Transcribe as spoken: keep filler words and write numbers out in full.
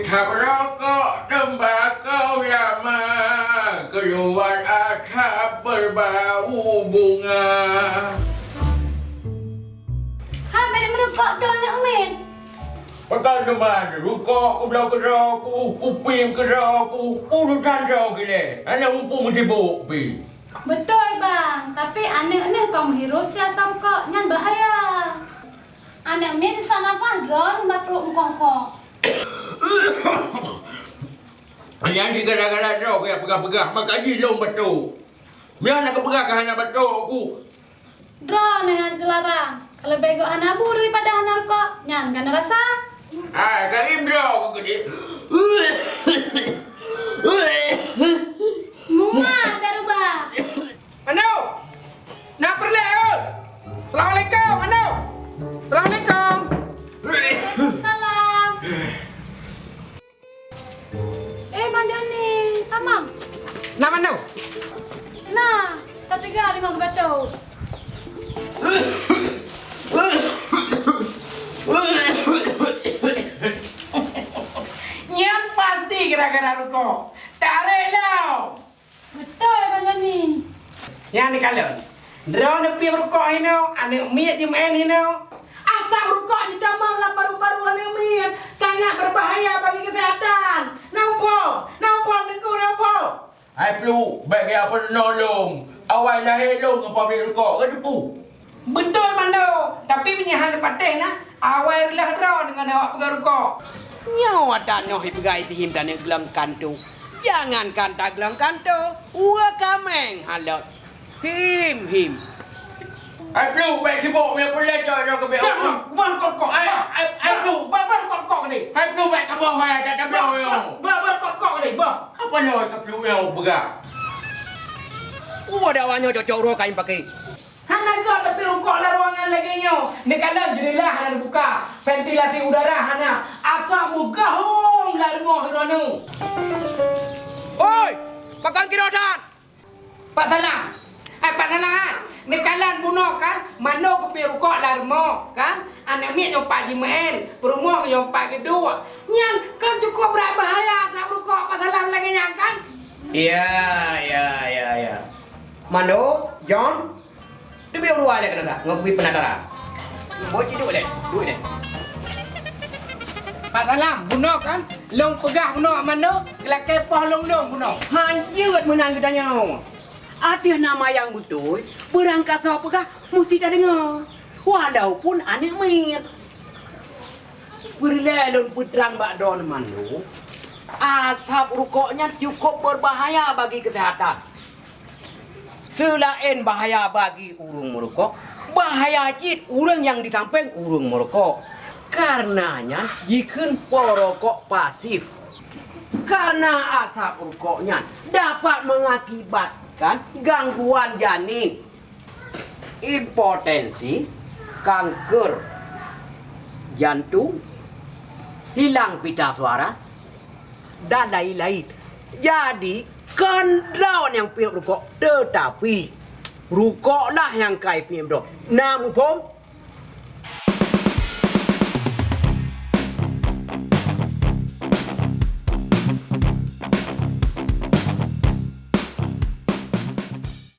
Asap rokok teumbakau lama, keluar asap berbau bunga. Hai, bèk meurukok droeneuh, Min. Pakon teuma rukok kubloe keudroe ku, kupi keudroe ku, urusan droe gilée, hana muphom meusibok pi. Beutôi, Bang, tapi aneuk neuh ka meuhirup cit asap rukok, nyan bahaya. Aneuk miet sisat nafah droe batrok meukoh-koh. Nyan cit gara-gara droe keuneuk peugah-peugah, maka jih lôn batrok. Meunyo hana kupeugah ka hana batrok ku. Droeneuh nyang teularang, ka leubeh gét hana bu daripada hana rukok, nyan ka neurasa. Hai, Karim droe ku keudéh. Muah, bèk rubah. Mano! Na peureulèe, oi! Assalamualaikum, Mano! Assalamualaikum! Waalaikumsalam. Eh, Bang Joni, tamong. Na mano? Na, tateuga limong keubatô. Nyan pasti gara-gara rukok. Tarek lom! Beutôi, Bang Joni. Nyan dikalon. Droeneuh piep rukok hinoe, aneuk miet jimeu'en hinoe. Asap rukok jitamong lam paru-paru aneuk miet, sangat berbahaya bagi kesehatan. Na muphom, na muphom, Teungku, na muphom. Hai Pluek, bèk gaya peurunoe lôn. Awai lahé lôn ngon pabrek rukok, ka teupeue? Beutôi, Mano, tapi meunyo hana patéh na, awai reuloh droe deungon awak peugah rukok. Nyoe ata noh ipeugah itihim taneuk glöng kantô. Jangankan taglöng kantô, uroe kaméng halot. Him, him. Hai Pluek, bèk sibok, meunyo peureulèe cok droe keubiet. Dah, Bang, Bang, rukok, rukok. Hai, hai, hai Pluek. Bang, Bang, rukok, rukok ni. Hai Pluek, bèk kaboh, hai, tak tabloe nyoe. Bang, Bang, rukok, rukok ni, Bang. Apa nyoe ka Pluek nyoe peugah? Oh, ada awak nyoe cocok uroe kain pakai. Hana gét tapi rukok lam ruangan lagèe nyoe. Neukalon jendela hana neubuka, ventilasi udara hana, asap meugahong lam rumoh droeneuh. Oi, pakon kiro that? Pak Salam. Eh, Pak Salam, ha? Neukalon bunoe kan, Mano geupiep rukok lam rumoh kan, aneuk miet nyoe pat jimeu'en, peurumoh nyoe pat geuduek. Nyan kan cukup brat bahaya asap rukok Pak Salam lagèe nyan kan? Ya, ya, ya, ya. Mano, John, Leubeh uluwa ilèe keunoe ka, ngon peuet peunataran. Boh ci duek ilèe, duek ilèe. Pak Salam, bunoe kan? Lôn peugah bunoe Mano, geulakèe poh lôn-lôn bunoe. Han jeuet meunan geutanyoe. Ateueh nama nyang beutôi, beurangkasoe peugah musti tadeungoe. Walaupun aneuk miet. Peureulèe lôn peutrang bak droeneuh Mano, asap rukok nyan cukup berbahaya bagi keuseuhatan. Seulaén bahaya bagi ureuëng meurukok, bahaya cit ureuëng nyang di sampéng ureuëng meurukok. Kareuna nyan jikheun peurukok pasif. Kareuna asap rukok nyan dapat mengakibatkan gangguan janin, impotensi, kanker jantung, hilang pita suara, dan lain-lain. Jadi, kon droe nyang piep rukok, tetapi rukoklah nyang ka ipiep droe. Na muphom?